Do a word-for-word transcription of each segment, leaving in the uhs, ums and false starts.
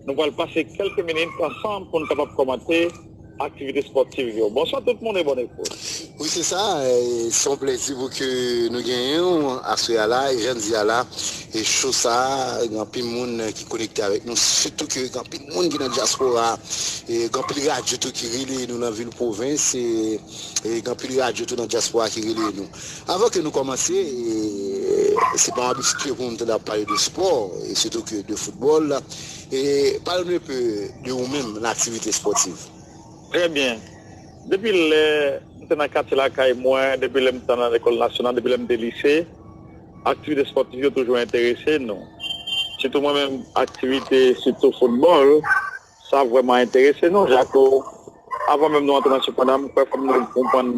Nou pral pase kèlke minit ansanm pou n kapab kòmante aktivite espòtiv yo. Bonswa tout moun e bòn ekout. Wi, se sa. Se yon plezi pou ke nou genyen w aswè a la, e jan n di a la, e cho sa a, gen anpil moun ki konekte avèk nou, sitou ke gen anpil moun ki nan dyaspora, e gen anpil radyo tou ki rele nou nan vil pwovens, e, e gen anpil radyo tou nan dyaspora ki rele nou. Avan ke nou kòmanse, e, se pa yon abitid pou nou tande ap pale de spò, e sitou ke de foutbòl. E pale nou enpe de ou menm nan aktivite espòtiv. Trè byen. Depi lè m te nan katye lakay mwen, depi lè m te nan lekòl nasyonal, depi lè m te lise, aktivite espòtiv yo toujou enterese nou. Sitou mwen menm, aktivite, sitou foutbòl, sa vrèman enterese nou. Jako, avan menm nou antre nan chanpyona, m kwè fòk nou konprann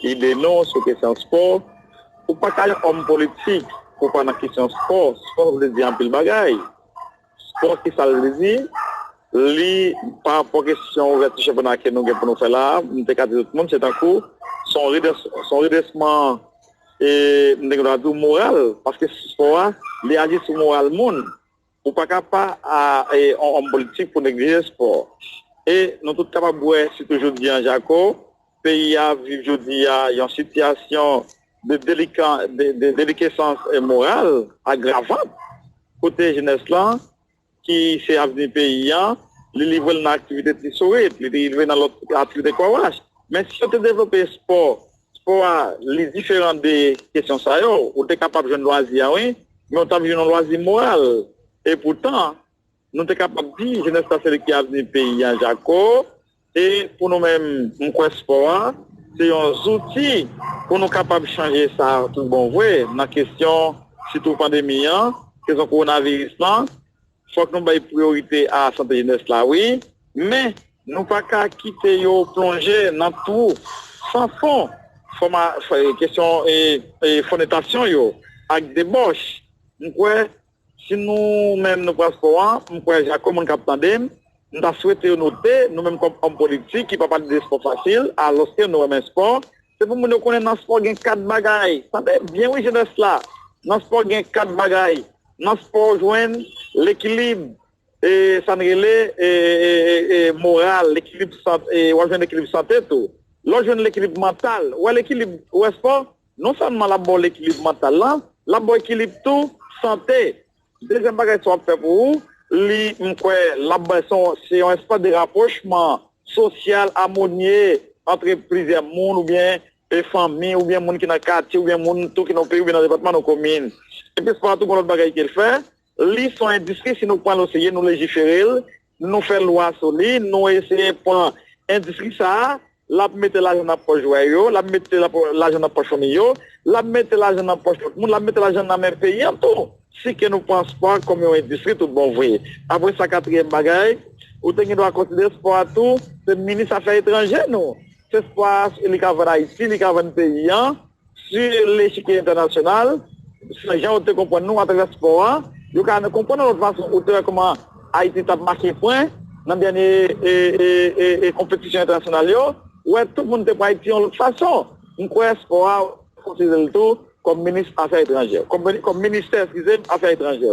ide nou sou kesyon spò. Ou pa ka yon òm politik pou pa nan kesyon spò. Spò vle di anpil bagay. Spò, ki sa l vle di? Li, pa rapò kesyon ouvèti chanpyona ke nou gen pou nou fè la a, m te ka di tout moun, se tankou, se yon redes, se yon redesman, e, m te gen dwa di w moral, paske spò a, li aji sou moral moun. Ou pa ka pa, a, e, yon òm politik pou neglije spò. E nou tout kapab wè, sitou jodi a, Jako, peyi a viv jodi a yon sitiyasyon de, delika, de, de delikesans, e, moral agravant, kote jenès lan, ki se avni peyi a, li livre l nan aktivite ti sourit, li livre nan lòt aktivite kò wach. Men si yo te devlope spò, spò a, li diferan de kesyon sa yo, ou te kapab jwenn lwazi a, wi, men ou t ap jwenn yon lwazi moral. E poutan, nou te kapab di, jenès la se li ki avni peyi a, Jako, e pou nou menm, m kwè spò a, se yon zouti pou nou kapab chanje sa tout bon vre, nan kesyon, sitou pandemi an, kesyon kowonaviris lan, fòk nou bay priyorite a sante jenès la, wi, men nou pa ka kite yo plonje nan twou san fon, fòma, fò, kesyon, e, e, fònetasyon yo, ak debòch. M kwè, si nou menm nou pran spò a, m kwè Jako, moun k ap tande m, m ta swete yo note, nou menm kòm òm politik ki pa pale de spò fasil, alòske nou renmen spò, se pou moun yo konnen nan spò gen kat bagay. Tande byen wi, jenès la, nan spò gen kat bagay. Nan spò w jwenn lekilib, e, sa n rele, e, e, e, e, moral, lekilib sant-, e, w ap jwenn lekilib sante tou. Lè w jwenn lekilib mantal, w wè lekilib, w wè spò, non sèlman l ap ba w lekilib mantal lan, l ap ba w ekilib tou sante. Dezyèm bagay sa w ap fè pou ou, li, m kwè, l ap ba, se yon, se yon espas de rapwochman sosyal, amonye, ant plizyè moun, oubyen, e, fanmi, oubyen moun ki nan katye, oubyen moun tou ki nan peyi, oubyen nan depatman, nan komin. Epi spò a tou gon lòt bagay ke l fè, li se yon endistri, si nou pran l oserye, nou lejifere l, nou fè lwa sou li, nou eseye pran endistri sa a, l ap mete lajan nan pòch jwè yo, l ap mete lajan nan pòch fanmi yo, l ap mete lajan nan pòch lòt moun, l ap mete lajan nan men peyi an tou. Si ke nou pran spò a kòm yon endistri tout bon vre. Apre sa, katriyèm bagay, ou te gen dwa konsidere spò a tou, se minis afè etranje nou. Se spò a, li ka vann Ayiti, li ka vann peyi an, sou lechikye entènasyonal, jan yo te konprann nou atravè spò a, yo ka konprann yon lòt fason, ou te wè kòman Ayiti t ap make pwen nan dènye, e, e, e, e, konpetisyon entènasyonal yo, ou wè tout moun te pran Ayiti yon lòt fason. M kwè spò a konsidere l tou kòm minis afè etranjè, kòm, kòm ministè, eskize m, afè etranjè.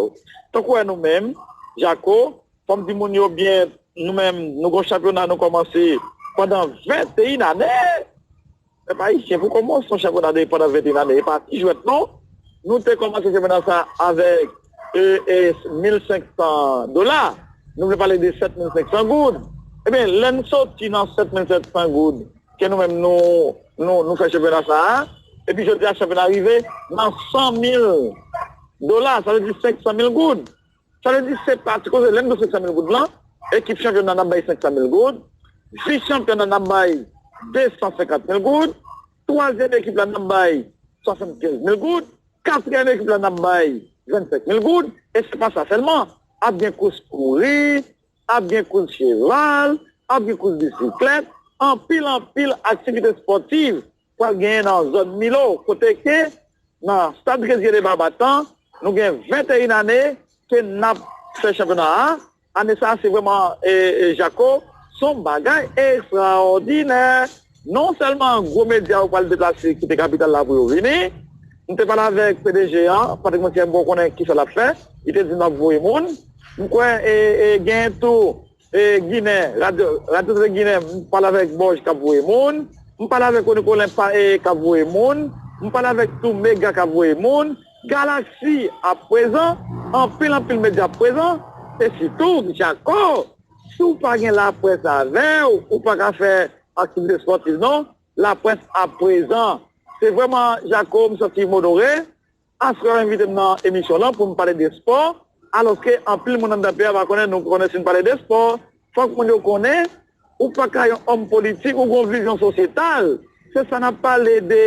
Tankou wè nou menm, Jako, fò m di moun yo byen, nou menm, nou gon chanpyona nou kòmanse pandan venteyen ane. Pèp ayisyen, pou kòmanse yon chanpyona de pandan venteyen ane, e pa ti jwèt non. Nou te kòmanse chanpyona sa avèk, e, e, mil senk san dola. Nou vle pale de sèt mil senk san goud. Ebyen, lè n soti nan sèt mil sèt san goud, ke nou menm nou, nou, nou fè chanpyona sa a, epi jodi a chanpyona rive nan san mil dola, sa vle di senk san mil goud. Sa vle di se pa ti koze, lè n di w senk san mil goud lan, ekip chanpyona n ap bay senk san mil goud, vis chanpyona n ap bay de san senkant mil goud, twazyèm ekip la n ap bay swasannkenz mil goud, katriyèm ekip la n ap bay vennsenk mil goud, e se pa sa sèlman, ap gen kous kouri, ap gen kous cheval, ap gen kous bisiklèt, anpil, anpil aktivite espòtiv pral genyen nan zòn Milo, kote ke nan Stad Reziye de Babatan, nou gen venteyen ane ke n ap fè chanpyona a. Ane sa a, se vrèman, e, e, Jako, se yon bagay ekstraòdinè. Non sèlman gwo medya yo pral deplase kite kapital la pou yo vini. M te pale avèk P D G an, Patrick Montiel, bon, ou konnen kisa l ap fè. Li te di m l ap voye moun. M kwè e, e, genyen tou e, Ginen, Radyo, Radyo Tele Ginen, m pale avèk Bòj k ap voye moun, m pale avèk Rony Colin pa, e, k ap voye moun, m pale avèk tou Mega k ap voye moun, Galaxy ap prezan, anpil anpil medya ap prezan, e sitou, Jako, si w pa gen laprès avè w, ou pa ka fè aktivite espòtiv non, laprès ap prezan. Se vrèman, Jako, m santi m onore, Aswè yo envite m nan emisyon lan pou m pale de spò, alòske anpil moun anndan peyi a pa konnen, nou konnen si n pale de spò, fòk moun yo konnen, ou pa ka yon òm politik, ou gen yon vizyon sosyetal. Se sa n ap pale de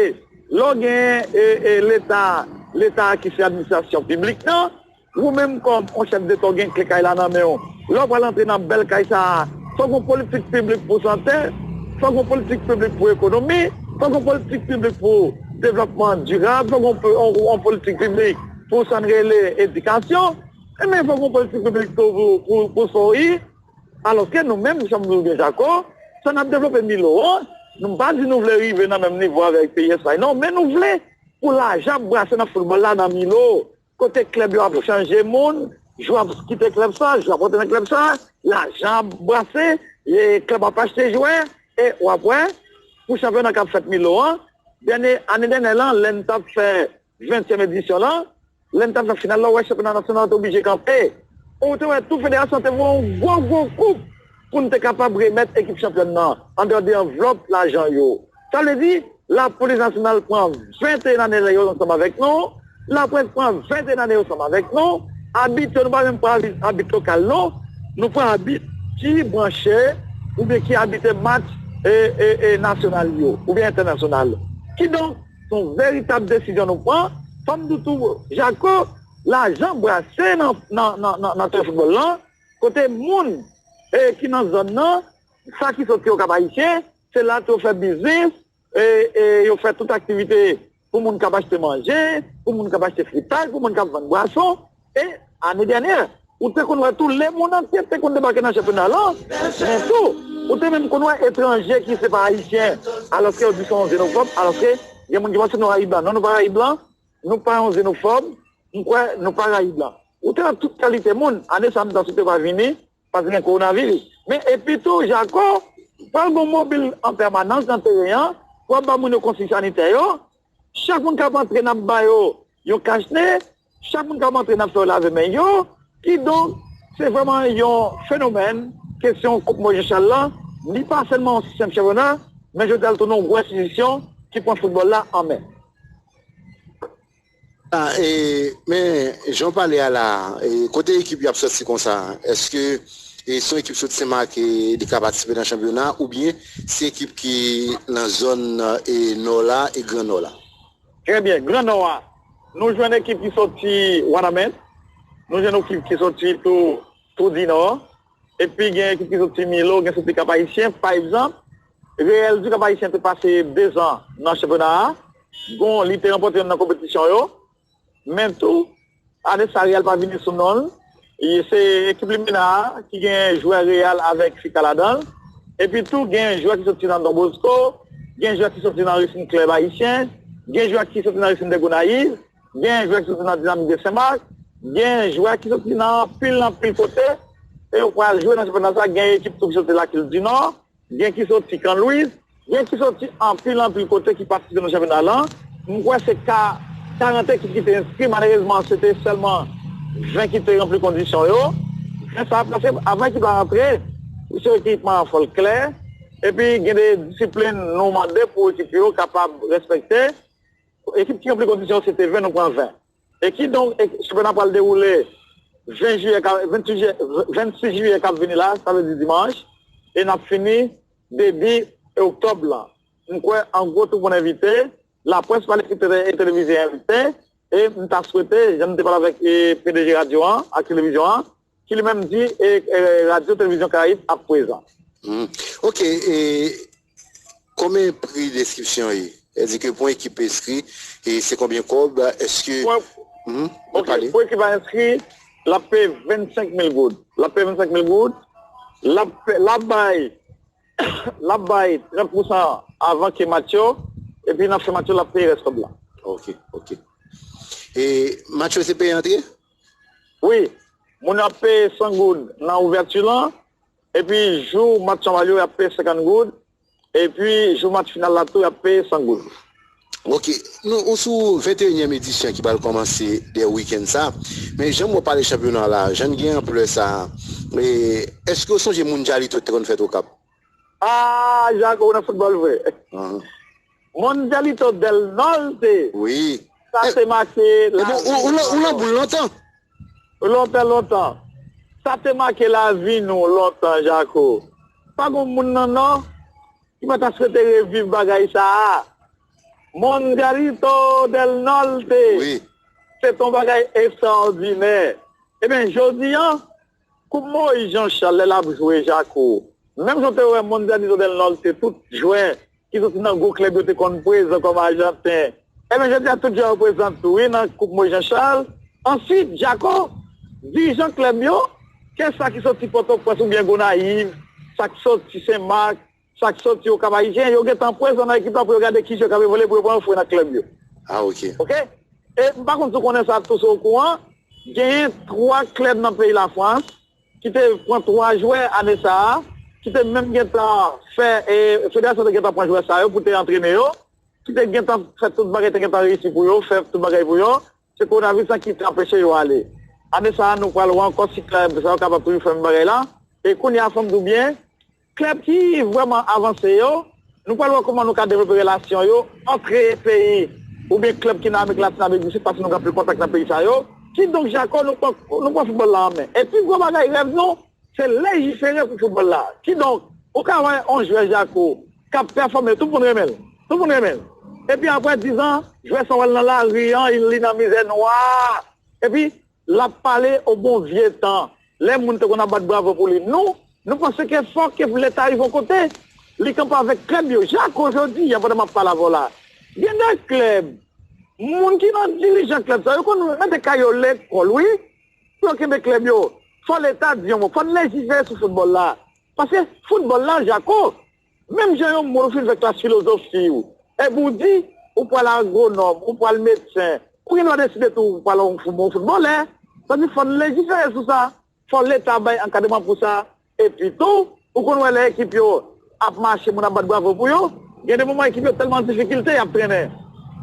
lè w gen e, e, leta, leta ki se administrasyon piblik nan, ou menm kòm yon chèf deta w gen kle kay la nan men w, lè w pral antre nan bèl kay sa a, fòk yon politik piblik pou sante, fòk yon politik piblik pou ekonomi, fòk yon politik piblik pou devlòpman dirab, fòk yon, yon, yon politik piblik pou sa n rele edikasyon, ebyen fòk yon politik piblik tou pou, pou, pou soyi. Alòske nou menm, jan m di w byen Jako, sa n ap devlope Milo an, nou pa di nou vle rive nan menm nivo avèk peyi Espay non, men nou vle pou lajan ap brase nan foutbòl la nan Milo, kote klèb yo ap chanje moun, jwè ap kite klèb sa, jwè ap rantre nan klèb sa, lajan ap brase, e klèb ap achte jwè, e w ap wè, pou chanpyona k ap fèt Milo an, dènye, ane dènyè lan, lè n t ap fè ventyèm edisyon lan, lè n t ap fè final la, w wè chanpyona nasyonal te oblije kanpe. Ou te wè tou federasyon te voye yon gwo, gwo koup pou n te kapab remèt ekip chanpyòn nan, andeyò de anvlòp lajan yo. Sa vle di, lapolis nasyonal pran venteyen ane yo ansanm avèk nou, laprès pran venteyen ane yo ansanm avèk nou, abit yo, nou pa menm pran abit, abit lokal non, nou pran abit ki branche oubyen ki abite match e, e, e nasyonal yo, oubyen entènasyonal. Kidonk, se yon veritab desizyon nou pran. Fò m di w tou, Jako, lajan brase nan, nan, nan, nan, nan teren foutbòl lan, kote moun e, ki nan zòn nan, sa ki soti Okap Ayisyen, se la tou yo fè biznis, e, e yo fè tout aktivite pou moun k ap achte manje, pou moun k ap achte fritay, pou moun k ap vann bwason. E ane dènyè, ou te konn wè tou lemonn antye te konn debake nan chanpyona lan, men tou, ou te menm konn wè etranje ki se pa ayisyen, alòske yo di se yon zenofòb, alòske gen moun ki panse nou rayi blan. Non, nou pa rayi blan, nou pa yon zenofòb, m kwè nou pa rayi blan. Ou te wè tout kalite moun, ane sa m ta swete pa vini, paske gen kowonaviris. Men epi tou, Jako, pral gen mobil an pèmanans nan teren an, pou ap ba moun yo konsiy sanitè yo. Chak moun k ap antre, n ap ba yo yon kachne, chak moun k ap antre, n ap fè yo lave men yo. Kidonk, se vrèman yon fenomèn, kesyon Koup Moyiz Janchal lan, li pa sèlman yon senp chanpyona, men jodi a l tounen yon gwo enstitisyon ki pran foutbòl la an men. Ah, e, men, jan w pale a la, e, kote ekip yo ap sòti konsa? Èske e, se yon ekip sot Senmak e, li ka patisipe nan chanpyona oubyen se ekip ki nan zòn e, Nò la e Gran Nò la? Trè byen, Gran Nò a, nou jwenn ekip ki soti Wanament, nou jwenn ekip ki soti tou, tou Dinò, epi gen ekip ki soti Milo, gen soti Kap Ayisyen, pa egzanp, Reyèl di Kap Ayisyen te pase dezan nan chanpyona a, gon, li te ranpòte yonn nan konpetisyon yo, men tou, ane sa Reyèl pa vini sou non l, se ekip li mennen a ki gen jwè Reyèl avèk Fika ladan l, epi tou gen jwè ki soti nan Don Bosco, gen jwè ki soti nan Racing Club Ayisyen, gen jwè ki soti nan Racing de Gonayiv, gen jwè ki soti nan Dinamik de Senmak, gen jwè ki soti nan anpil anpil kote, e yo pral jwe nan chanpyona sa, gen ekip tou ki soti Lakil di Nò, gen ki soti Kan Lwiz, gen ki soti anpil anpil kote ki patisipe nan chanpyona lan. M kwè se ka karant ekip ki te enskri, malerezman se te sèlman ven ki te ranpli kondisyon yo. Ven sa, paske avan ekip la rantre, se ekipman an fò l klè, epi gen de disiplin nou mande pou ekip yo kapab respekte. Ekip ki ranpli kondisyon yo se te ven, nou pran ven. E kidonk, e, chanpyona pral dewoule ven jiyè, ka- vennsis jiyè, vennsis jiyè k ap vini la, sa vle di dimanch, e n ap fini debi oktòb lan. M kwè, an gwo, tout moun envite, laprès pa lekri tele- e televize envite, e m ta swete, jan m te pale avèk e, P D G radyo an ak televizyon an, ki li menm di e, e, Radyo Televizyon Karayib ap prezan. Hmm. Ok, e konbyen pri denskripsyon ye? Sètadi ke pou yon ekip enskri, e se konbyen kòb? Èske. Pou, Mhm, ok, pale. Pou ekip la enskri, l ap peye vennsenk mil goud. L ap peye vennsenk mil goud. L ap, pe- l ap bay, l ap bay trant pousan avan ke match yo. Epi n ap fè match yo, l ap peye rès kòb la. Ok, ok. E match yo se peye antre? Wi. Moun ap peye san goud nan ouvèti lan, epi jou match anba yo, y ap peye senkant goud, epi jou match final la tou, y ap peye san goud. Ok, nou ou sou venteyinyèm edisyon ki pral kòmanse dè wikenn sa. Men jan w pale chanpyona la, jan l gen anplè sa, e, èske w sonje Mondialito te konn fèt Okap? Ah, Jaco, ou nan foutbòl vre. Mondialito del Norte. Wi. Sa te make la. Ou, ou, ou nan boul lontan. Lontan, lontan. Sa te make lavi nou lontan, Jaco. Pa gen moun nan non ki pa ta swete reviv bagay sa a. Mondialito del Norte. Wi. Se t on bagay ekstraòdinè. Ebyen, jodi an, Koup Moïse Jean Charles, lè l ap jwe, Jaco, menm jan w te wè Mondialito del Norte, tout jwè ki soti nan gwo klèb yo te konn prezan kòm Ajanten. Ebyen, jodi a, tout jwè yo prezan tou, wi, nan Koup Moïse Jean Charles. Answit, Jaco, dirijan klèb yo, ke sa ki soti Pòtoprens oubyen Gonayiv, sa k soti Senmak, sa k soti Okap Ayisyen, yo gentan prezan nan ekip la pou yo gade ki jwè k ap evolye pou yo pran yo foure nan klèb yo. Ah, ok. Ok? E m pa konn si w konnen sa tou, si w okouran, genyen twa klèb nan peyi Lafrans ki te pran twa jwè ane sa a, ki te menm gentan fè, e, federasyon te gentan pran jwè sa yo pou te antrene yo, ki te gentan fè tout bagay, te gentan reyisi pou yo, fè tout bagay pou yo. Se kowonaviris lan ki te anpeche yo ale. Ane sa a, nou pral wè ankò si klèb sa yo kapab toujou fè menm bagay la. E kounye a, fò m di w byen, klèb ki vrèman avanse yo, nou pral wè kòman nou ka devlope relasyon yo antre peyi oubyen klèb ki nan Amerik Latin, Amerik di Sid, paske nou gen anpil kontak nan peyi sa yo. Kidonk, Jaco, nou pran, nou pran foutbòl la an men. E pi gwo bagay, rèv nou, se lejifere pou foutbòl la. Kidonk, ou ka wè yon jwè, Jaco, k ap pèfòme, tout moun renmen l. Tout moun renmen l. Epi apre dizan, jwè sa w wè l nan lari an, li nan mizè nwa. Epi, l ap pale o bon vye tan, lè moun te konn ap bat bravo pou li. Nou, nou panse ke fòk ke Leta rive yon kote, li kanpe avèk klèb yo. Jaco, jodi a, pandan m ap pale avè w la, gen de klèb, moun ki nan dirijan klèb sa, yo konn mete kay yo lekòl, wi, pou yo kenbe klèb yo. Fò Leta di yon mo, fò n lejifere sou foutbòl la. Paske foutbòl la, Jaco, menm jan yon moun ou fin fè klas filozofi w, epi w di, ou pral agwonòm, ou pral medsen, ou gen dwa deside tou ou pral yon fout-, yon foutbolè. Sa di fò n lejifere sou sa, fò Leta bay ankadreman pou sa, epi tou, ou konn wè lè ekip yo ap mache, moun ap bat bravo pou yo, gen de moman ekip yo tèlman an difikilte, y ap trennen.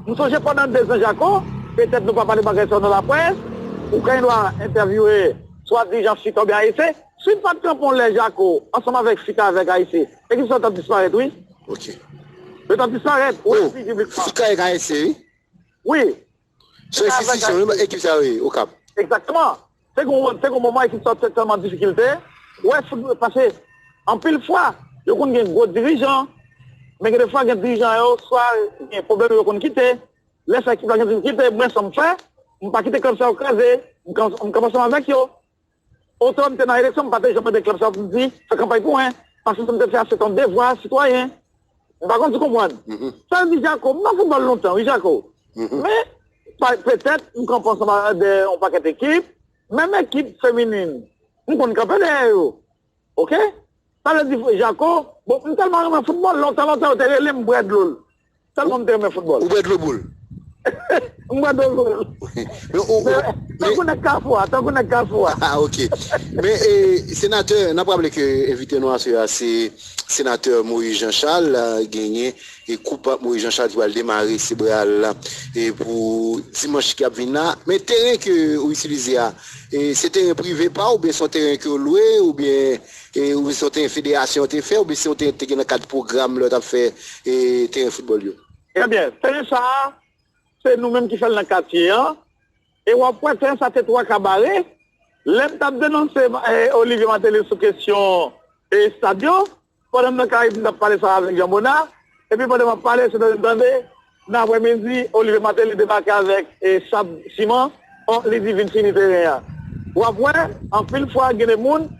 M sonje pandan dezan, Jaco, petèt nou pa pale bagay sa yo nan laprès, ou gen dwa entèvyouwe swa dirijan Fika oubyen A S C, Si w pa t kanpe yon lè, Jaco, ansanm avèk Fika, avèk A S C, ekip sa yo t ap disparèt, wi. Ok. Yo t ap disparèt, wi, fizikman. Fika avèk A S C, wi. Wi. Se yon enstitisyon, wi, ekip sa yo ye, Okap. Egzakteman. Se gon, se gon moman ekip sa yo te tèlman difikilte. Wè, fout, paske anpil fwa, yo konn gen gwo dirijan, men gen de fwa gen dirijan yo, swa gen pwoblèm yo konn kite. Lè sa ekip la gen difikilte, mwen sa m fè, m pa kite klèb sa yo kraze, m kan-, m kanpe ansanm avèk yo. Otan m te nan eleksyon, m pa te janm mande klèb sa pou m di, fè kanpay pou mwen. Paske sa m te fè a, se t yon devwa sitwayen. M pa konn si w konprann. Sa vle di, Jaco, m nan foutbòl lontan, wi, Jaco. Men, pa, petèt, m kanpe ansanm a, dèyè yon pakèt ekip. Menm ekip feminin, m konn kanpe dèyè yo. Ok? Sa vle di, Jaco, bon, m tèlman renmen foutbòl, lontan, lontan, yo te rele m bwè dlo. Tèlman m te renmen foutbòl. Ou bwè dlo boul. M bwè dlo boul. Men ou, ou, men, Tankou nèg Kafou a, tankou nèg Kafou a. Ah, ok. Men, e, senatè, n ap raple ke envite nou aswè a, se senatè Moïse Jean Charles, genyen e koup Moïse Jean Charles ki pral demare Sebral la, e pou dimanch ki ap vin la. Men teren ke ou itilize a, e se teren prive pa w, oubyen se yon teren ke w lwe, oubyen, e, oubyen se yon teren federasyon an te fè, oubyen se yon teren ki te gen nan kad pwogram lè w t ap fè, e, teren foutbòl yo? Ebyen, teren sa a, se nou menm ki fè l nan katye an. E w ap wè teren sa te twa kabare. Lè m t ap denonse, e, Olivier Martelly sou kesyon, e, estad yo, pandan m nan Karayib, m t ap pale sa avèk Jean Bonnat. Epi pandan m ap pale, se tande m tande, nan aprèmidi, Olivier Martelly debake avèk, e, sab siman. Bon, li di vin fini teren an. W ap wè, anpil fwa, gen de moun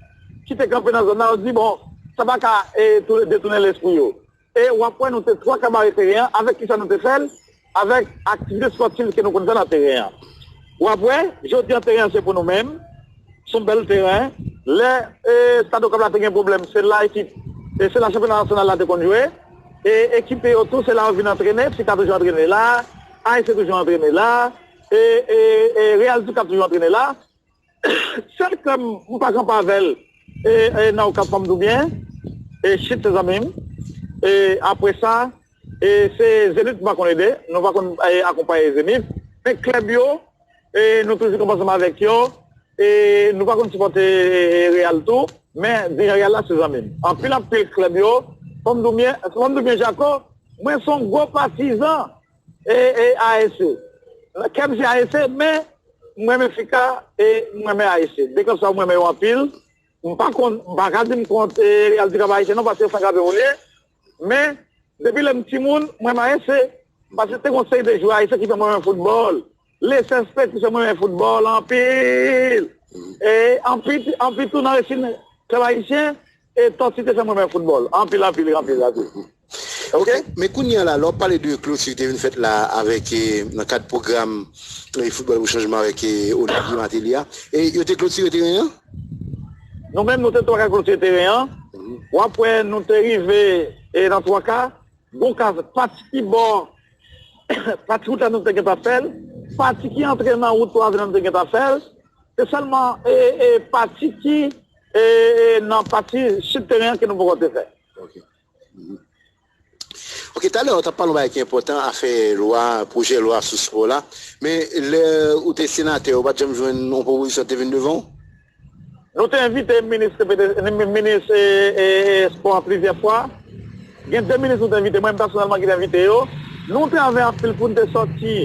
ki te kanpe nan zòn nan, yo di, bon, sa pa ka, e, tou-, detounen lespri yo. E w ap wè nou te twa kabare teren an. Avèk kisa nou te fè l? Avèk aktivite espòtif ke nou konn fè nan teren an. W ap wè, jodi an teren an se pou nou menm. Se yon bèl teren. Lè, e, Stad Okap la te gen pwoblèm, se la ekip, e se la chanpyona nasyonal la te konn jwe. E ekip yo tou, se la yo vin antrene, Fika toujou antrene la, A S C toujou antrene la, e, e, e Real Dikap toujou antrene la. Sèl klèb m pa kanpe avè l, e, e, nan Okap, fò m di w byen, e, Chit se zanmi m. E, apre sa, e, se Zenith m pa konn ede, nou pa konn, e, akonpaye Zenith. Men klèb yo, e, nou toujou kanpe ansanm avèk yo, e, nou pa konn sipòte, e, Real tou, men dirijan Real la se zanmi m. Anpil, anpil klèb yo, fò m di w byen, fò m di w byen, Jako, mwen se yon gwo patizan, e, e, A S C. Kè m se A S C, men m renmen Fika, e m renmen A S C. De klèb sa yo, m renmen yo anpil. M pa konn, m pa ka di m kont, e, Real di Kab Ayisyen non, paske yo san gade moun ye. Men, depi lè m timoun, m renmen A S C. Paske te gon seri de jwè ayisyen ki fè m renmen foutbòl. Lesenspè ki fè m renmen foutbòl anpil. E anpil, anpil tou nan resin klèb ayisyen, e Tòti te fè m renmen foutbòl. Anpil, anpil, anpil, anpil. Ok? Men kounye a la, lè w ap pale de kloti ki te vin fèt la avèk, e, nan kad pwogram, e, Foutbòl pou Chanjman avèk, e, Olivier Martelly a, e yo te klotire teren an? Nou menm, nou te twa ka klotire teren an. W ap wè, nou te rive, e, nan twa ka. Gon ka pati ki bò, pati wout la nou te gentan fè l, pati ki antre nan wout twa avni nou te gentan fè l. Se sèlman, e, e, pati ki, e, e, nan pati sid teren an ke nou poko te fè. Ok. Mhm. Ok, talè w t ap pale yon bagay ki enpòtan, afè lwa, pwojè lwa sou spò la. Men lè ou te senatè, ou pa t janm jwenn yon pwopozisyon te vin devan w? Nou te envite minis, minis, e, e, e, spò a plizyè fwa. Gen de minis nou te envite, mwen menm pèsonèlman ki te envite yo. Nou te anvi anpil pou n te sòti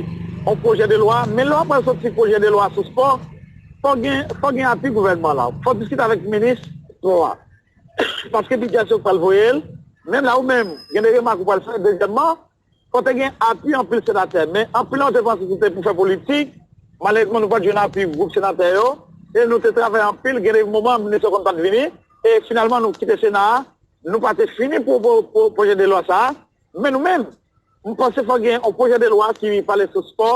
yon pwojè de lwa, men lè w ap pral sòti pwojè de lwa sou spò, fò gen, fò gen api gouvènman la. Fò diskite avèk minis spò a. Paske bidjè se yo k pral voye l. Menm la ou menm, gen de remak ou pral fè. Dezyèmman, fò te gen api anpil senatè. Men anpil nan yo te panse se te pou fè politik. Malerezman, nou pa t jwenn api gwoup senatè yo. E nou te travay anpil. Gen de moman, minis yo konn pa t vini. E finalman, nou kite Sena a. Nou pa te fini pou, pou, pou pwojè de lwa sa a. Men nou menm, m panse fò gen yon pwojè de lwa ki pale sou spò,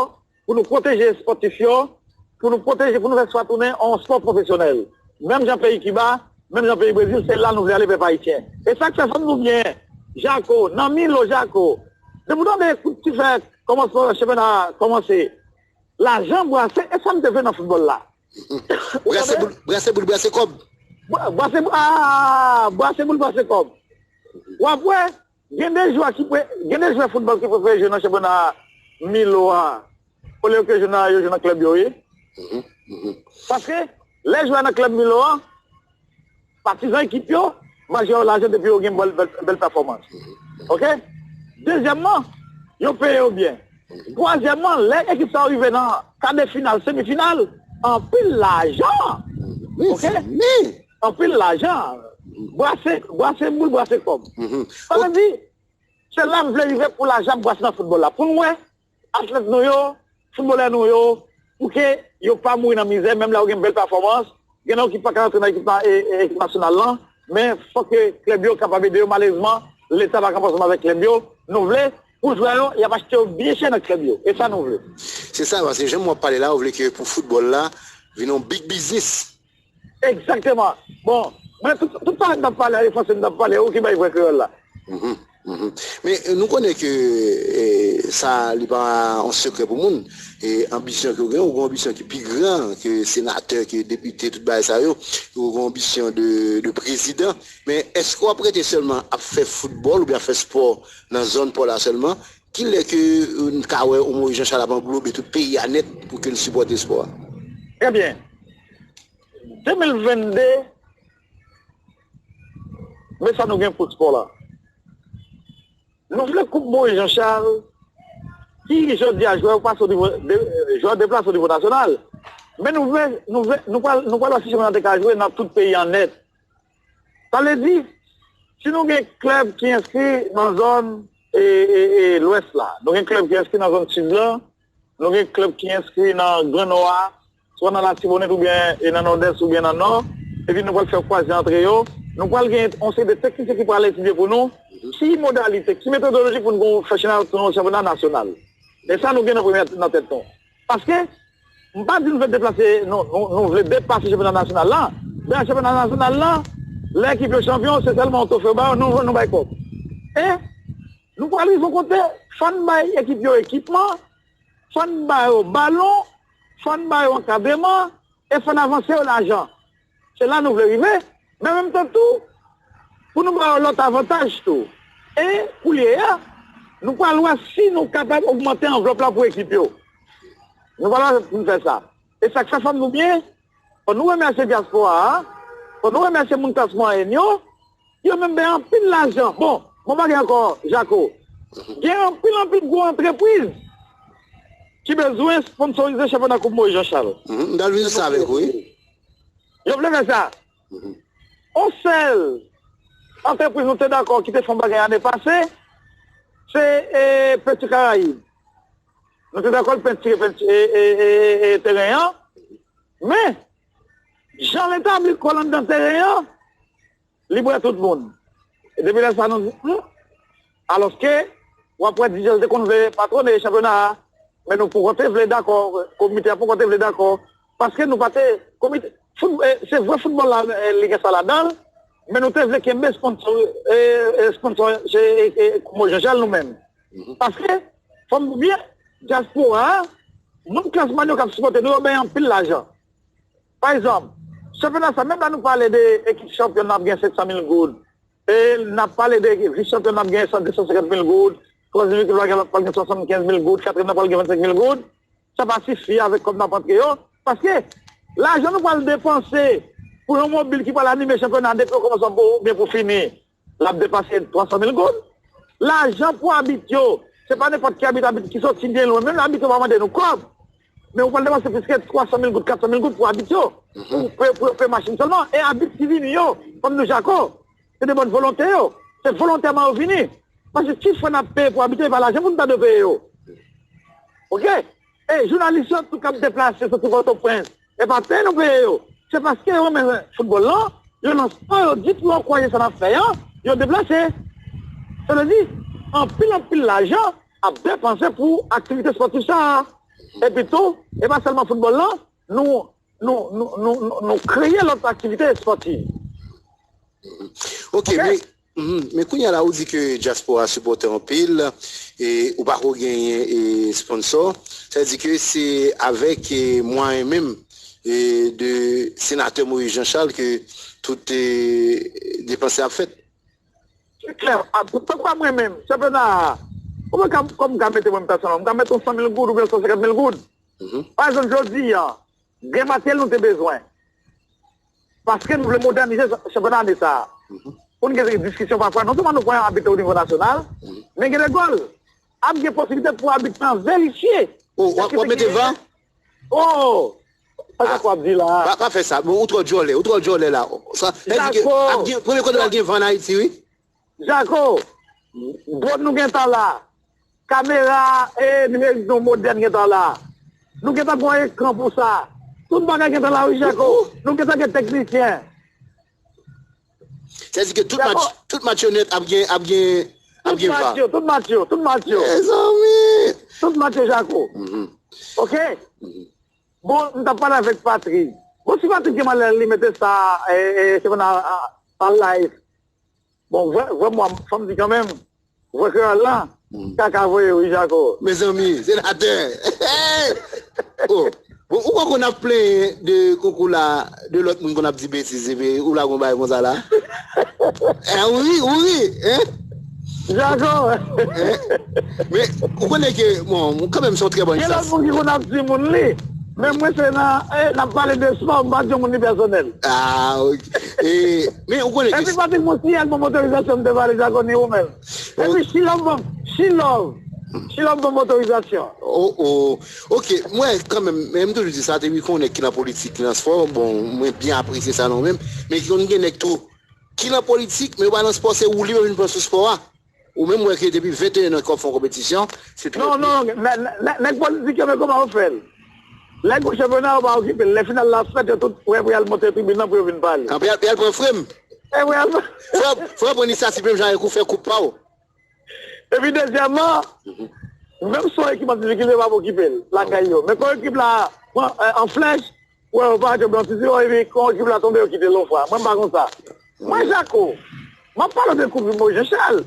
pou nou pwoteje espòtif yo, pou nou pwoteje, pou nou fè spò a tounen yon spò pwofesyonèl. Menm jan peyi Kiba, menm jan peyi Brezil, se la nou vle ale, pèp ayisyen. E sa k fè, fò n di w byen, Jako, nan Milo Jako, depi w tande kout sifflet kòmansman chanpyona a kòmanse, lajan brase, e sa m te vle nan foutbòl la. Brase boul, brase boul, brase kòb. Brase, ah, brase boul, brase kòb. W ap wè, Gen de jwè ki pre, gen de jwè foutbòl ki prefere jwe nan chanpyona Milo a olye ke jwe nan, yo jwe nan klèb yo, wi. Paske lè jwè nan klèb Milo a, patizan ekip yo ba jwè yo lajan depi yo gen bèl, bèl, bèl pèfòmans. Ok? Dezyèmman, yo peye yo byen. Twazyèmman, lè ekip sa yo rive nan ka de final, semi final, anpil lajan. Ok? Anpil lajan. Brase, brase boul, brase kòb. Sa vle di, se la m vle rive pou lajan ap brase nan foutbòl la. Pou n wè atlèt nou yo, foutbolè nou yo, pou ke yo pa mouri nan mizè, menm lè yo gen bèl pèfòmans, gen nan yo ki pa ka rantre nan ekip, e, e, ekip nasyonal lan, men fòk ke klèb yo kapab ede yo. Malerezman, Leta pa kanpe ansanm avèk klèb yo. Nou vle, pou jwè yo, y ap achte yo byen chè nan klèb yo. E sa nou vle. Se sa, paske jan w ap pale la, ou vle ke pou foutbòl la, vin yon big biznis. Egzakteman. Bon, mwen, tout, tout sa n ap pale a, e franse n ap pale, ou ki bay vrè kreyòl la. Men, e, nou konnen ke, e, sa, li pa yon sekrè pou moun. E, anbisyon ke w gen, ou gen anbisyon ki pi gran ke senatè, ke depite, tout bagay sa yo. Ou gen anbisyon de, de prezidan. Men, èske w ap rete sèlman ap fè foutbòl oubyen ap fè spò nan zòn pa w la sèlman? Kilè ke, e, n ka wè yon Moyiz Janchal ap anglobe tout peyi a nèt pou ke l sipòte spò a? Trè byen. De mil venn de, men sa nou gen pou spò la. Nou vle koup Moyiz Janchal, ki jodi a jwè yo pase o nivo, de, jwè yo deplase o nivo nasyonal. Men nou vle, nou vle, nou pral, nou pral wè si chanpyona te ka jwe nan tout peyi an nèt. Sa vle di, si nou gen klèb ki enskri nan zòn, e, e, e, lwès la, nou gen klèb ki enskri nan zòn sid la, nou gen klèb ki enskri nan Gran Nò a, swa nan Latibonit oubyen, e, nan Nòdès oubyen nan Nò, epi nou pral fè kwaze antre yo. Nou pral gen yon seri de teknisyen ki pral etidye pou nou ki modalite, ki metodoloji pou nou fè chanpyona, chanpyona nasyonal. E sa nou gen nan premye nan tèt nou. Paske, m pa di nou vle deplase, nou, nou, nou vle depase chanpyona nasyonal la. Dayè chanpyona nasyonal la, lè ekip yo chanpyon, se sèlman yon twofe yo ba yo, nou, nou bay kòb. E nou pral rive yon kote, fò n bay ekip yo ekipman, fò n ba yo balon, fò n ba yo ankadreman, e fò n avanse yo lajan. Se la nou vle rive, men an menm tan tou, pou nou ba yo lòt avantaj tou. E kounye a, nou pral wè si nou kapab ogmante anvlòp la pou ekip yo. Nou pral wè pou n fè sa. E sa k fè fanm nou byen, fò nou remèsye dyaspora a, fò nou remèsye moun klas mwayèn yo, yo menm bay anpil lajan. Bon, bon bagay ankò, Jako. Gen anpil, anpil gwo antrepriz ki bezwen sponsorize chanpyona Koup Moïse Jean Charles. Mhm, m t al vin sa avèk ou, wi. Yo vle fè sa. On sèl antrepriz nou te dakò ki te fè yon bagay ane pase, se e, Penti Karayib. Nou te dakò l pentire penti, e, e, e, e, teren an. Men, jan l etabli kò l anndan teren an, li prè tout moun. E depi lè sa, nou di, hmm, alòske, w ap wè Didier te konn vle patwone chanpyona a, men nou poko te vle dakò, komite a poko te vle dakò, paske nou pa te, komite, fout, e, se vre foutbòl la, e, li gen sa ladan l, men nou te vle kenbe sponsò, e, e, sponsò, se, e, e, Koup Moïse Jean Charles nou menm. Paske, fò m di w byen, dyaspora a, moun klas mwayèn yo k ap sipòte nou, yo bay anpil lajan. Pa egzanp, chanpyona sa, menm lè nou pale de ekip chanpyòn, n ap gen senk san mil goud. E n ap pale de vis chanpyòn, n ap gen san, de san senkant mil goud. Twazyèm ekip la gen, pral gen swasannkenz mil goud. Katriyèm nan pral gen vennsenk mil goud. Sa pa sifi avèk kòb n ap antre yo. Paske lajan nou pral depanse pou yon mobil ki pral anime chanpyona depi okòmansman pou, oubyen pou fini, l ap depase twa san mil goud. Lajan pou abit yo, se pa nenpòt ki abit, abit ki soti byen lwen. Menm abit yo pa mande nou kòb. Men ou pral depanse plis ke twa san mil goud, kat san mil goud pou abit yo. Pou, pou, pou, pou machin sèlman. E abit ki vini yo, fò m di w Jako, se de bòn volonte yo. Se volontèman yo vini. Paske ki frè n ap peye pou abit yo, e pa lajan pou n ta dwe peye yo. Oke? E jounalis yo tou k ap deplase soti Pòtoprens, e pa peye nou peye yo. Se paske yo renmen foutbòl lan, yo nan spò, yo di tou yo kwè se sa n ap fè an, yo deplase. Sa vle di, anpil, anpil lajan ap depanse pou aktivite espòtif sa a. Epi tou, e pa sèlman foutbòl lan, nou, nou, nou, nou, nou, nou kreye lòt aktivite espòtif. Ok, men, mhm, men kounye a la ou di ke dyaspora sipòte anpil, e ou pako genyen e sponsò. Sa vle di ke se avèk e mwayen menm e de senatè Moïse Jean Charles ke tout e depans ap fèt. Se klè, a, tankou a mwen menm, chanpyona a, ou mwen ka, kòm m ka mete mwen menm pèsonèlman, m ka mete yon san mil goud oubyen san senkant mil goud. Pa egzanp, jodi a, gen materyèl nou te bezwen. Paske nou vle modènize chanpyona ane sa a. Pou n gen diskisyon pafwa, non sèlman nou pran abit o nivo nasyonal, men gen de gòl. Ap gen posiblite pou abit lan verifye. O, w ap, w ap mete va? O! Sa Jako ap di la a? Pa, pa fè sa. Bon, ou twò djòlè, ou twò djòlè la. Sa, sa vle di ke ap gen, premye kote w al gen va an Ayiti, wi. Jako, dwòn nou gentan la. Kamera e nimerik nou modèn gentan la. Nou gentan gen yon ekran pou sa. Tout bagay gentan la, wi, Jako. Nou gentan gen teknisyen. Sa vle di ke tout match, tout match yo nèt ap gen, ap gen, ap gen va. Tout match yo, tout match yo, tout match yo. Mezanmi! Tout match yo, Jako. Oke? Bon, m t ap pale avèk Patrik. Bon, si Patrik gen malè, li mete sa, e, e, se konn a, a, a live. Bon, vre, vre, mwen, fò m di kanmenm, vre kreyòl lan, kaka voye wi, Jako. Mezanmi, senatè. Oh. Bon, ou konn ap plenyen de konkou la, de lòt moun konn ap di betiz, epi ou la gon bagay konsa la. Eh, ou ri, ou ri, hein? Jako. Men, ou konnen ke, bon, kanmenm se yon trè bon egzanp. Gen lòt moun ki konn ap di moun li. Men mwen se nan, eh, n ap pale de spò, m pa di yon moun li pèsonèl. Ah, ok. E, men ou konnen ke. Epi Patrick Monsiel ban m otorizasyon m te pale Jako ni ou menm. Epi Shilove ban m, Shilove. Shilove ban m otorizasyon. Oh, oh. Ok, mwen kanmenm, men m toujou di sa, depi ke yon nèg ki nan politik, ki nan spò, bon, mwen byen apresye sa nan ou menm, men ki konn gen nèg tou ki nan politik, men yo pa nan spò, se ou li yo vin pran sou spò a. Ou menm wè ke depi venteyen an ke w ap fè yon konpetisyon, se trè byen. Non, non, non, nèg politik yo, men kòman yo fè l? Lè gen chanpyona, yo pa okipe l. Lè final la ap fèt, yo tout prè pou y al monte tribin nan pou yo vin pale. Anpi y al pran frem. E pou y al pran. Fò, fò yo pran inisyativ menm jan avèk ou fè koup pa w. Epi dezyèmman, menm si yon ekip an difikilte, yo pa okipe l lakay yo. Men kon ekip la pran, e, an flèch, Ou wè, yo pa jwe blan titi, yo, epi kon ekip la tonbe, yo kite l yon fwa. Mwen, m pa konn sa. Mwen, Jako, m ap pale w de Koup Mo Jan Chal.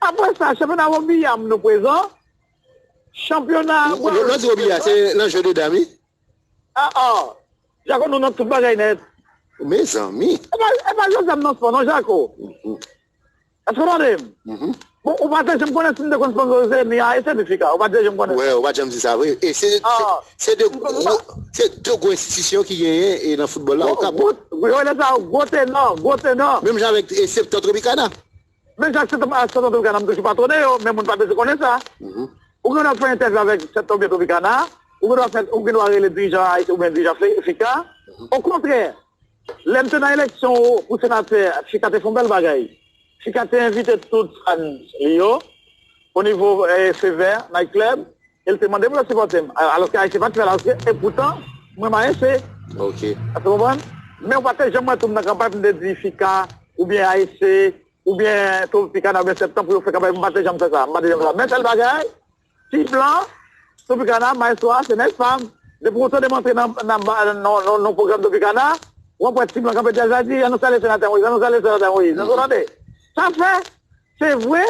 Apre sa, chanpyona wobiya m nou prezan. Chanpyona. Lè w di wobiya, se nan jeu de dame, wi? Ah, ah. Jako, nou nan tout bagay nèt. Mezanmi. E pa, e pa jodi a m nan spò non, Jako. Èske w tande m? Bon, ou pa te janm konnen si m te konn sponsorize ni A S C ni Fika. Ou pa te janm konnen. Wè, ou pa t janm di sa vre. E se, se, se de gwo, se de gwo enstitisyon ki genyen e nan foutbòl la, Okap. Gwo, gwo, yo rele sa gwo tenò, gwo tenò. Menm jan avèk e Septan Tropicana. Menm jan ak Septan, ak Septan Tropicana, m toujou patwone yo, men moun pa bezwen konnen sa. Ou gen dwa fè entèvyou avèk Septan oubyen Tropicana, ou gen dwa fè, ou gen dwa rele dirijan ayisyen oubyen dirijan Fe-, Fika. Okontrè, lè m te nan eleksyon pou senatè, Fika te fè yon bèl bagay. Fika te envite tout fan li yo, o nivo, eh, Sevè, Night Club, e l te mande pou yo sipòte m. A-, alòske Ayisyen pa t fè l, alòske, e poutan, mwen m Ayisyen. Ok. Èske w konprann? Men ou pa te janm wè tou m nan kanpay pou m te di Fika, oubyen Ayisyen, oubyen Tropicana, oubyen Septan pou yo fè kanpay, m pa te janm fè sa, m pa te janm fè sa. Men sèl bagay, ti blan, Tropicana, Maestro a, se nèg pa m. Depi w tande m antre nan, nan, nan, nan, nan pwogram Tropicana, w ap wè ti blan kanpe dèyè l, di, "Ann nou salye senatè Moïse, ann nou salye senatè Moïse." Èske w tande? Sa fè, se vre,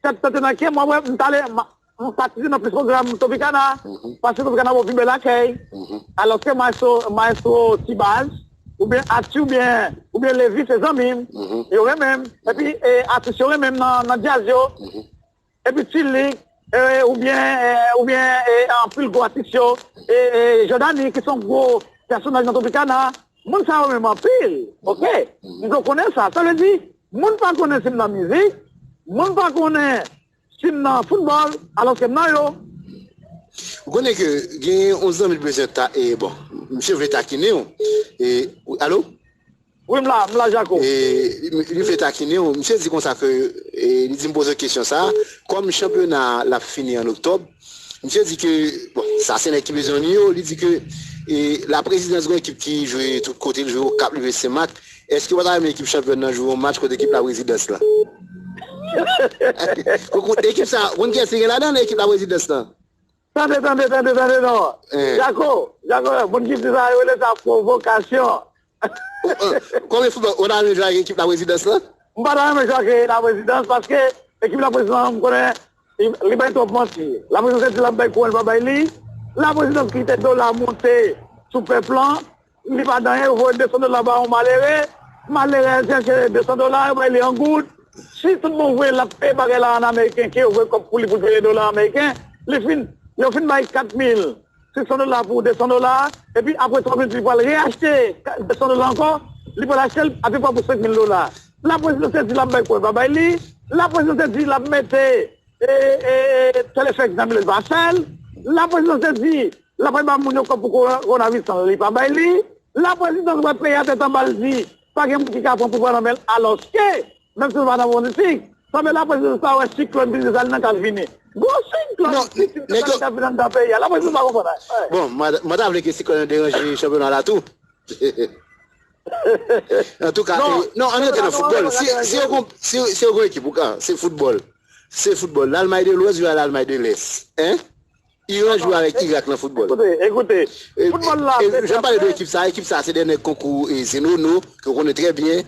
tèt tante nan kè m, w ap wè, m t ale, m, m patisipe nan plis pwogram Tropicana, paske Tropicana ba w pi bèl akèy. Alòske Maestro, Maestro Ti Baz, oubyen Ati, oubyen, oubyen Levi, se zanmi m. Yo renmen m. Epi, e, atis yo renmen m nan, nan djaz yo. Epi Ti Lig, e, oubyen, e, oubyen, e, anpil gwo atis yo, e, e, Jòdani, ki se yon gwo pèsonaj nan Tropicana, moun sa yo renmen m anpil, oke? M vle w konnen sa. Sa vle di, moun pa konnen si m nan mizik, moun pa konnen si m nan foutbòl, alòske m nan yo. Ou konnen ke gen yon zanmi l bezwen ta, e, bon, misye vle takinen w. E, alo? Wi, m la, m la, Jako. E, li, li vle takinen w. Misye di konsa ke, e, li di m poze w kesyon sa. Kòm chanpyona a l ap fini an oktòb, misye di ke, bon, sa se nèg ki bezwen w ni yo, li di ke, e, Laprezidans gen ekip ki jwe tout kote, li jwe Okap, li jwe Senmak. Èske w pa ta renmen ekip chanpyòn nan jwe yon match kont ekip Laprezidans lan? Ekip sa, ou konn kiyès ki gen ladan l, ekip Laprezidans lan? Tande, tande, tande, tande, non. Jako, Jako, moun ki di sa, yo rele sa pwovokasyon. Konbyen foutbòl, ou ta renmen jwe ak ekip Laprezidans lan? M pa ta renmen jwe ak Laprezidans, paske ekip Laprezidans, m konnen, li, li bay twòp manti. Laprezidans te di l ap bay kouwòn, li pa bay li. Laprezidans kite dola monte sou pèp lan. Li pa gen anyen, yo voye de san dola ba yon malere. Malere a chèche de san dola, yo bay li an goud. Si tout moun voye l ap peye bagay la an ameriken, ke yo voye kòb pou li pou l peye dola ameriken, li fin, yo fin bay kat mil sis san dola pou de san dola, epi apre twa minit, li pral reyachte de san dola ankò, li pral achte l apepre pou senk mil dola. Laprezidans te di l ap bay kouwòn, pa bay li. Laprezidans te di l ap mete e, e, e, telefèks nan milye l pa fè l. Laprezidans te di l ap bay moun yo kòb pou kowona-, kowonaviris lan, li pa bay li. Laprezidans wè peyi a tèt anba, l di pa gen moun ki ka pran pouvwa nan men l, alòske, menm si nou pa nan politik, sanble laprezidans pa wè siklòn Desalin nan k ap vini. Gwo siklòn Desalin k ap vini anndan peyi a. Laprezidans pa konprann anyen. Bon, mwen, mwen ta vle ke siklòn nan deranje chanpyona la tou. Antouka, non, e, non, ann rete nan foutbòl. Si, si yo gon, si, si yo gon ekip, ou ka, se foutbòl. Se foutbòl. Lalmay de Lwès jwe a Lalmay de Lès. Hein? Iran jwe avèk Irak nan foutbòl. Ekoute, ekoute, e, foutbòl la, e, jan m pale de ekip sa, ekip sa, se de nèg konkou, e, Zenono, ke w konnen trè byen.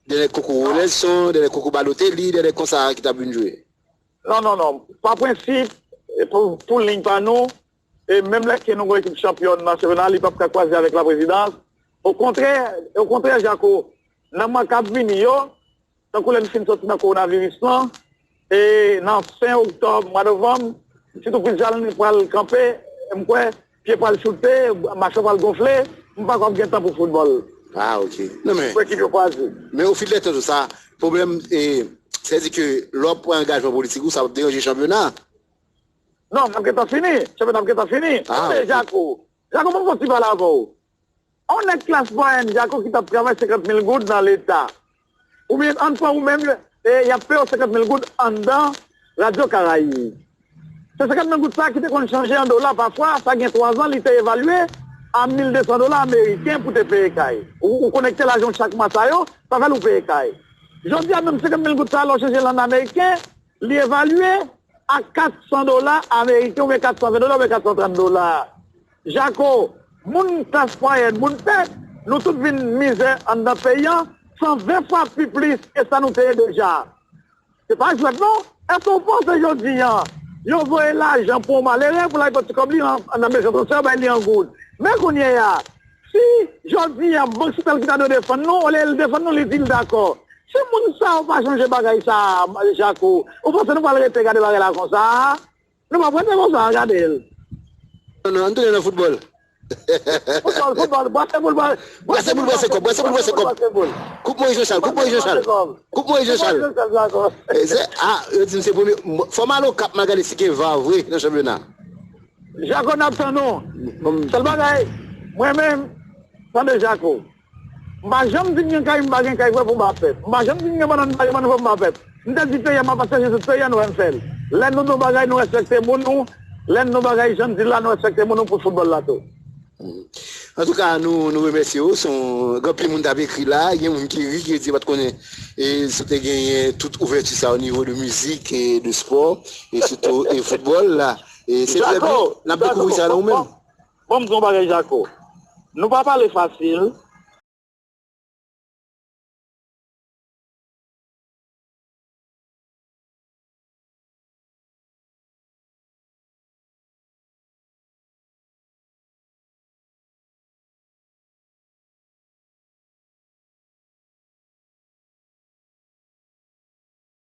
De nèg konkou Ronelson, de nèg konkou Balotelli, de nèg konsa ki t ap vin jwe. Non, non, non. Pa prensip, e pou, pou liy pa nou, e menm lè ke nou gen ekip chanpyòn nan chanpyona, li p ap ka kwaze avèk Laprezidans. Okontrè, okontrè, Jako, nan mwa k ap vini yo, tankou lè n fin soti nan kowonaviris lan, e nan fen oktòb, mwa novanm, sitou Chris Jalny pral kanpe, m kwè, pye pral choute, machwè pral gonfle, m pa kwè ap gen tan pou foutbòl. Ah, ok. Non, men, pou ekip yo kwaze. Men ofilètan tou sa, pwoblèm, e, sètadi ke lè w ap pran angajman politik ou, sa p ap deranje chanpyona. Non, n ap gentan fini. Chanpyona ap gentan fini. Ah, tande, ok. Jako. Jako, ban m fè yon ti pale avè w. On nèg klas mwayèn, Jako, ki t ap travay senkant mil goud nan Leta. Oubyen, ann pran ou menm, e, y ap peye w senkant mil goud anndan Radyo Karayib. Se senkant mil goud sa ki te konn chanje an dola pafwa, sa gen twa zan, li te evalye a mil de san dola ameriken pou te peye kay. Ou, ou konekte lajan w chak mwa sa yo, sa fè l ou peye kay. Jodi a, menm senkant mil goud sa, lè w chanje l an ameriken, li evalye a kat san dola ameriken oubyen kat san ven dola oubyen kat san trant dola. Jako, moun klas mwayèn, moun pèp, nou tout vin mizè anndan peyi a san ven fwa pi plis ke sa nou te ye deja. Se pa jwèt non. Èske w panse jodi a, yo voye lajan pou yon malere pou l al pran ti kòb li an, nan mezon transfè, bay li an goud? Men kounye a, Jodi a, Bank Santral ki ta dwe defann nou, olye l defann nou, li di l dakò. Si moun sa yo pa chanje bagay sa a, Jako, ou panse nou pral rete gade bagay la konsa? Nou p ap rete konsa, gade l. Non, non, ann tounen nan foutbòl. Foutbòl, foutbòl, brase boul, brase Brase boul, brase kòb, brase boul, brase kòb. Koup Moyiz Jean Charles, koup Moyiz Jean Charles. Koup Moyiz Jean Charles. E, se, ah, yo di m se premye. Fò m al Okap, m al gade si gen va vre nan chanpyona. Jako, n ap tann ou. Sèl bagay, mwen menm, tande Jako. M pa janm di m gen kay, m pa gen kay vre pou m ba pèp. M pa janm di m gen bannann, m pa gen bannann vre pou m ba pèp. M te di peyi a, m ap pase sou tout peyi a, nou wè m fè l. Lè nou di yon bagay, nou respekte moun nou. Lè nou di yon bagay, jan m di l la, nou respekte moun nou pou foutbòl la tou. Antouka, nou, nou remèsye w. Se yon, gen anpil moun t ap ekri la. Gen moun ki ri, ki di yo pa t konnen e si w te genyen tout ouvèti sa o nivo de mizik e de spò e sitou e foutbòl la. E se trè byen, n ap dekouvri sa nan ou menm. Bon, m di yon bagay, Jako. Nou pa pale fasil.